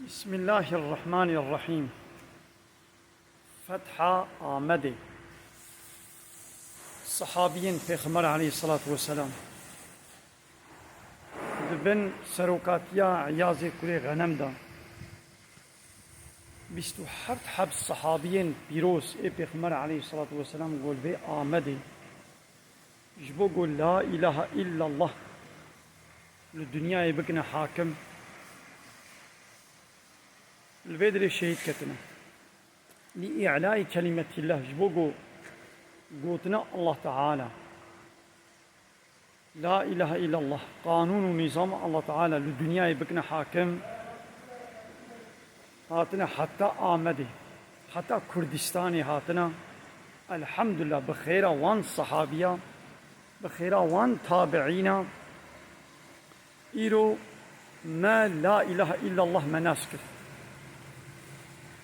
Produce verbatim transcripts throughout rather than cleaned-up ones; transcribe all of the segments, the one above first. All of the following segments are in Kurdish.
Bismillahirrahmanirrahîm. Fetha Amedê. Sehabiyên Pêxember aleyhisselatu vesselam di bin serokatiya Îyazê kurê Xenem de bîst û heft heb sehabiyên pîroz ê Pêxember aleyhisselatu vesselam go li vê Amedê ji bo ku la ilahe illallah li dinyayê bikine hakim, li vê dilê şehîd ketine. Li î'layî kelîmetîllah, ji bo ku gotina Allah Teala, la ilahe illallah, qanûn û nîzama Allah Teala li dinyayê bikine hakim, hatine heta Amedê, heta Kurdistanê hatine. Elhamdulillah, bi xêra wan sehabiya, bi xêra wan tabiîna, îro me la ilahe illallah me nas kir.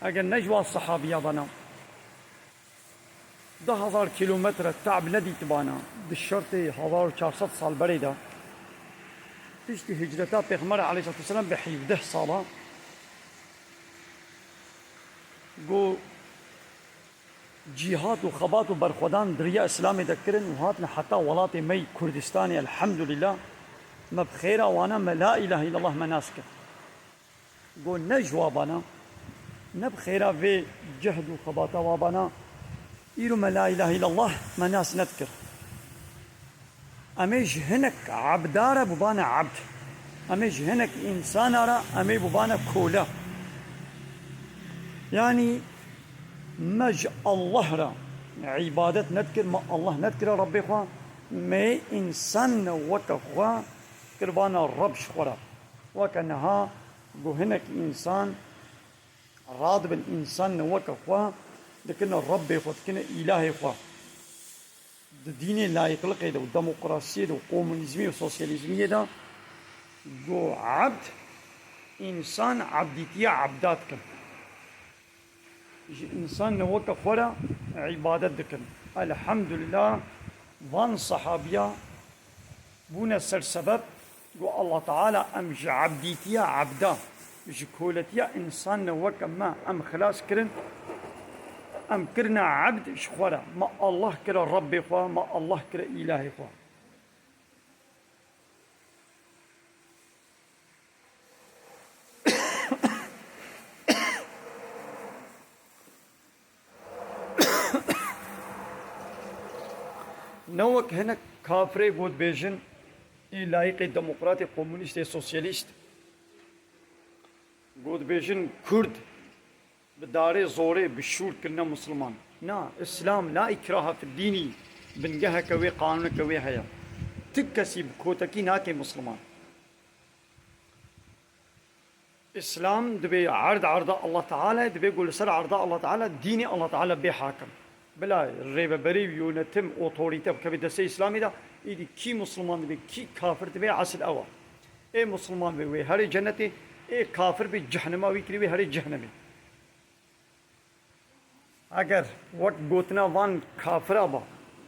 Eger ne ji wan sehabiya bana, du hezar kîlometre te'b nedîtibana di şertê hezar û çar sed sal berê de, piştî hicreta Pêxember aleyhisselatu vesselam bi hevdeh sala, ku cîhat û xebat û berxwedan di riya Îslamê de kirin û hatin heta welatê me yî Kurdistanê, elhamdulillah, me bi xêra wana me la ilahe illallah me nas kir. Go ne ji wa bana, ne bi xêra vê cehd û xebata wa bana, îro me la ilahe illallah me nas nedikir. Em ê ji hinek ebda re bûbane ebd. Em ê ji hinek însana re em ê bûbane kole. Yanî me ji Allah re îbadet nedikir, me Allah nedikire Rebbê xwe, me yê însan weke xwe kiribane Reb ji xwe re. Weke niha ku hinek însan radibin însan weke xwe dikine Rebbê xwe, dikine îlahê xwe. Di dînê layîqliqê de û demokrasiyê de û komunîzmî û sosyalîzmiyê de ku ebd, însan ebdîtiya ebda dikin. Ji însan weke xwe re îbadet dikin. Elhamdulillah, van sehabiya bûne sersebeb ku Allah Teala em ji ebdîtiya ebda, ji koletiya însan weke me em xilas kirin, em kirine ebd ji xwe re. Me Allah kire Rebbê xwe, me Allah kire îlahê xwe. Ne wek hinek kafirê ku dibêjin, ê layîqê demokratê, komunîstê, sosyalîst, ku dibêjin Kurd bi darê zorê, bi şûr kirine Misliman. Na, Îslam la îkrahe fid dînî, bingeheke wê, qanûneke wê heye. Ti kesî bi kotekî nake Misliman. Îslam divê erd erda Allah Teala, divê ku li ser erda Allah Teala dînê Allah Teala bê hakim. Bila rêveberî, yönetim, otorîte bikeve destê Îslamê de, îdî kî Misliman dibe, kî kafir dibe, esil ew e. Ê Misliman be wê herê cennetê, ê kafir be cehenema wî kirî wê herê cehenemê. Eger wek gotina van kafira ba,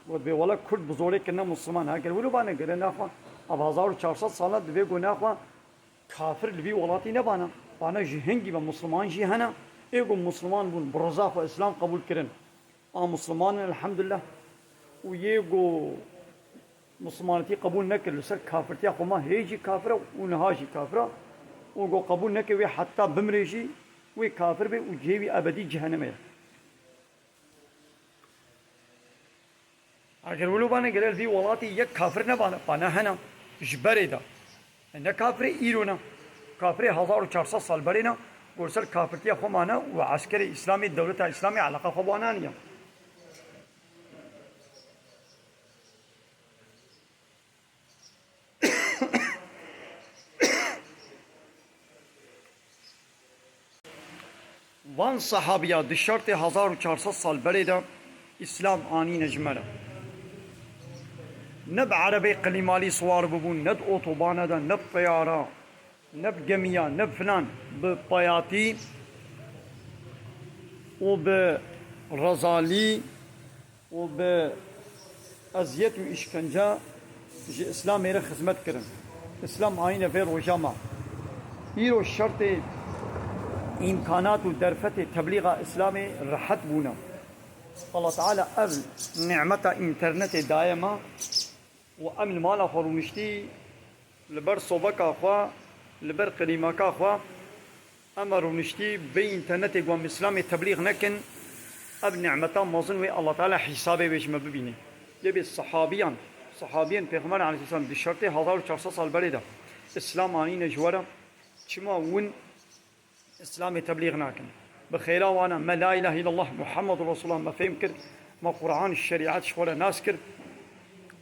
got bê wela Kurd bi zorê kirine Misliman. Eger wilo bane gere naxwe, ev hezar û çar sed sala divê ku naxwe kafir li vî welatî nebana. Bana ji hingî ve Misliman jî hene. Ê ku Misliman bûn, bi reza xwe Îslam qebûl kirin. A Misliman in, elhamdulillah. Û yê ku Mislimanetî qebûl nekir, li ser kafirtiya xwe ma hê jî kafir e û niha jî kafir e. Û ku qebûl neke wê heta bimrê jî wê kafir be û cihê wî ebedî cehennemê ye. Eger wilo bane gere li vî welatî yek kafir nebane, bane hene ji berê de. E, ne kafirê îro ne. Kafirê hezar û çar sed sal berê ne, ku li ser kafirtiya xwe mane û eskerê Îslamê, dewleta Îslamê eleqa xwe bi wan aniye. Van sehabiya di şertê hezar û çar sed sal berê de Îslam anîne ji me re. Ne bi erebê qilîmalî siwar bibûn, ne di otobana de, ne bi teyara, ne bi gemiya, ne bi filan, bi payatî û bi rezalî û bi eziyet û îşkence ji Îslamê re xizmet kirin. Îslam ayîne vê roja me. Îro şertê îmkanat û derfetê teblîxa Îslamê rehet bûne. Allah Teala ev nîmeta înternetê daye me û em li mala xwe rûniştî li ber sobeka xwe, li ber qilîmaka xwe, em rûniştî bi înternetê ku em Îslamê teblîx nekin, ev nîmeta mezin wê Allah Teala hîsabê wê ji me bibîne. Lê bê sehabiyan, sehabiyên Pêxember aleyhisselam di şertê hezar û çar sed sal berê de Îslam anîne ji we re, çima win Îslamê teblîx nakin? Bi xêra wana me la ilahe illallah Muhammedur Resulullah me fêm kir, me Quran şerîet ji xwe re nas kir,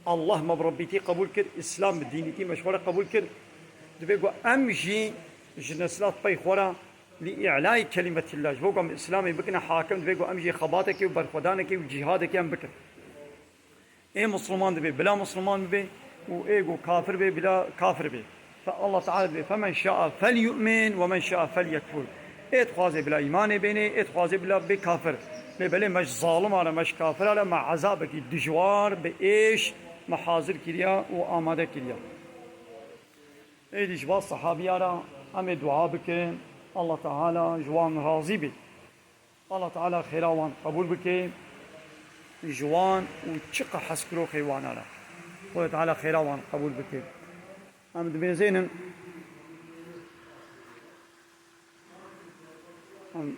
Allah me bi Rebbîtî qebûl kir, Îslam bi dînîtî me ji xwe re qebûl kir. Divê ku em jî ji neslat pey xwe re li îlayî kelîmetillah, ji bo ku em Îslamê bikine hakim, divê ku em jî xebatekê û berxwedanekê û cîhadekê em bikin. Ê Musliman dibê bila Musliman bibe û ê ku kafir bê bila kafir bê. Fe Allah Teala dibê, "Femen şa'a felyu'min ve men şa'a felyekfur." Ê dixwaze bila îmanê bênê, ê dixwaze bila bê kafir. Lê belê me ji zalima re, me ji kafira re me ezabekî dijwar bi êş me hazir kiriya û amade kiriya. Êdî ji va sehabiya re em ê dua bikin, Allah Teala ji wan razî bê. Allah Teala xêra wan qebûl bike, ji wan û çiqa hezkiroxê wan re. Xwedê Teala xêra wan qebûl bike. Em dimêzênin, em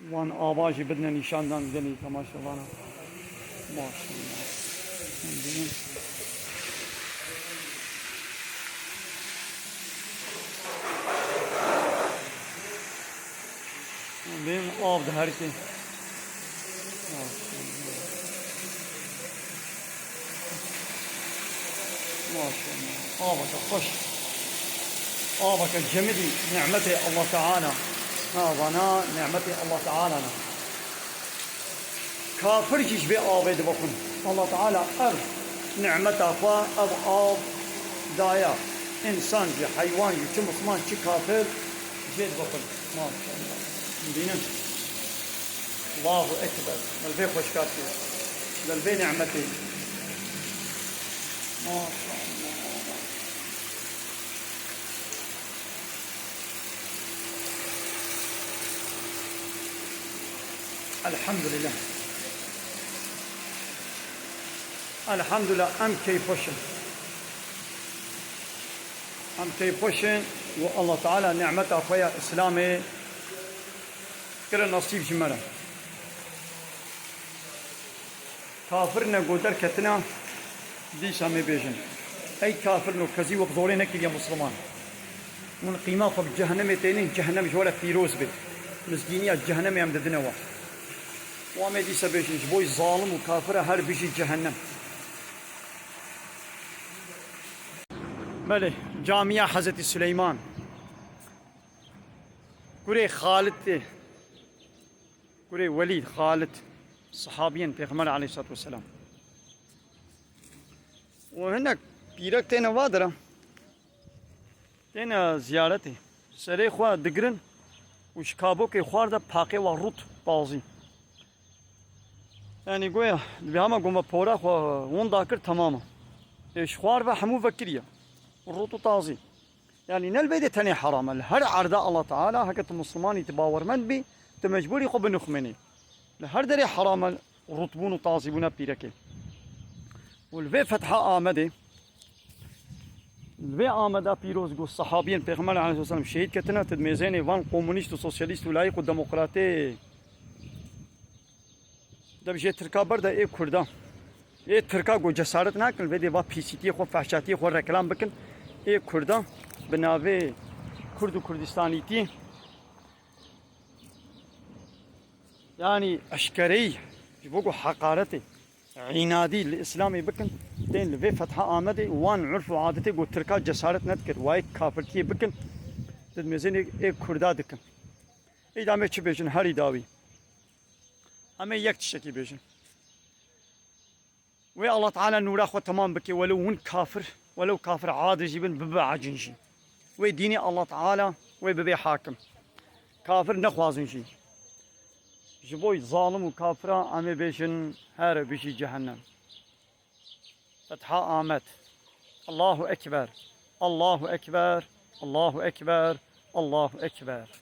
wan ava jî bidine nîşandan gelî temaşevana. Maşallah. Em bînin. Bên av diherike. Maşallah. Aveke xweş. Aveke cemidî nîmetê Allah Teala. Ha, vana nîmetê Allah Teala ne. Kafir jî ji vê avê dibixwin. Allah Teala ev nimeta xwe, ev av daye. Însan jî, heywan jî, çi misliman, çi kafir jê dibixwin. Maşallah. Bînin. Allahu Ekber. Li vê xweşka kê. Li vê nimetê. Maşallah. Elhamdülillah. Elhamdülillah, em keyfxweş in. Em keyfxweş in û Allah Teala nimeta xwe ya Îslamê kire nasîb ji me re. Kafir ne ku derketina, dîsa me bêjin. Ey kafir no kezî wek zorê nekiriye Musliman. Hûn qîma xwe bi cehennemê tênin, cehennem ji we re pîroz be. Mizgîniya cehennemê em didine we. Û em ê dîsa bêjin, ji bo zalim û kafira her bijî cehennem. Belê, camiya Hezretî Suleyman. Kurê Xalid tê. Kurê Welîd, Xalid, sehabiyên Pêxember aleyhissalatu vesselam. Û hinek pîrek têne va dira, têne ziyaretê. Serê xwe digirin û ji kabokê xwar de paqê wa rût tazî. Yanî goya, bi hema goma pora xwe winda kir, temam e. Ê ji xwar ve hemû vekiriye. Rût û tazî. Yanî ne li vê de tenê heram e. Li her erda Allah Teala, heke tu Muslimanî, tu bawermend bî, tu mecbûrî xwe binixmênî. Li her derê heram e rûtbûn û tazîbûna pîrekê. Û li vê fetha Amedê, li vê Ameda pîroz ku sehabiyên Pêxember aleyhisselam şehîd ketine, tu di mêzênê van komunîst û sosyalîst û layîk û demokratê Debijê Tirka ber de ê Kurda. Ê Tirka ku cesaret nakin, vê dê va pîsîtiyê xwe, fehşatiyê xwe reklam bikin. Ê Kurda bi navê Kurd û Kurdistanîtî, yanî eşkereyî, ji bo ku heqaretê, înadî li Îslamê bikin, tên li vê fetha Amedê wan urf û adetê ku Tirka cesaret nedikir, wayê kafirtiyê bikin, di mêzênê ê Kurda dikin. Îda me çi bêjin, herî dawî. Em ê yek tiştekî bêjin. Wê Allah Teala nûra xwe temam bike, welew hûn kafir, welew kafir adî jî bin, bibe acin jî. Wê dînê Allah Teala wê bibe hakim. Kafir nexwazin jî. Ji bo zalim û kafira em ê bêjin, here bijî cehennem. Fetha Amed. Allahu Ekber. Allahu Ekber. Allahu Ekber. Allahu Ekber.